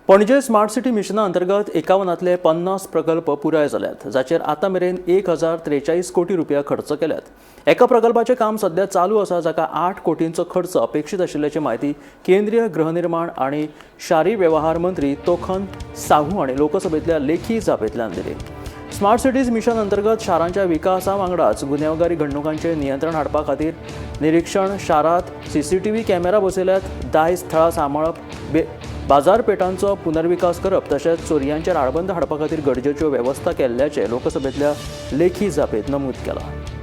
Panaji smart city मिशना अंतर्गत 51तले 50 प्रकल्प पुराय जाल्यात, जाचेर आतां मेरेन 1043 कोटी रुपया खर्च केल्यात. एका प्रकल्पाचें काम सध्या चालू आसा, जाका 8 कोटींचो खर्च अपेक्षीत आशिल्ल्याची म्हायती केंद्रीय गृहनिर्माण आनी शारी वेव्हार मंत्री तोखन साहू हांणी लोकसभेंतल्या लेखी जापेंतल्यान दिली. स्मार्ट सिटीज मिशन अंतर्गत शारांच्या विकासा वांगडाच गुन्यांवकारी घडणुकांचेर नियंत्रण हाडपा खातीर निरीक्षण, शारांत सीसीटीव्ही कॅमेरा बसयल्यात, दायज थळां सांबाळप, बाजारपेठांचो पुनर्विकास करप तशेंच चोरयांचेर आळबंद हाडपा खातीर गरजेच्यो वेवस्था केल्ल्याचें लोकसभेंतल्या लेखी जापेंत नमूद केलां.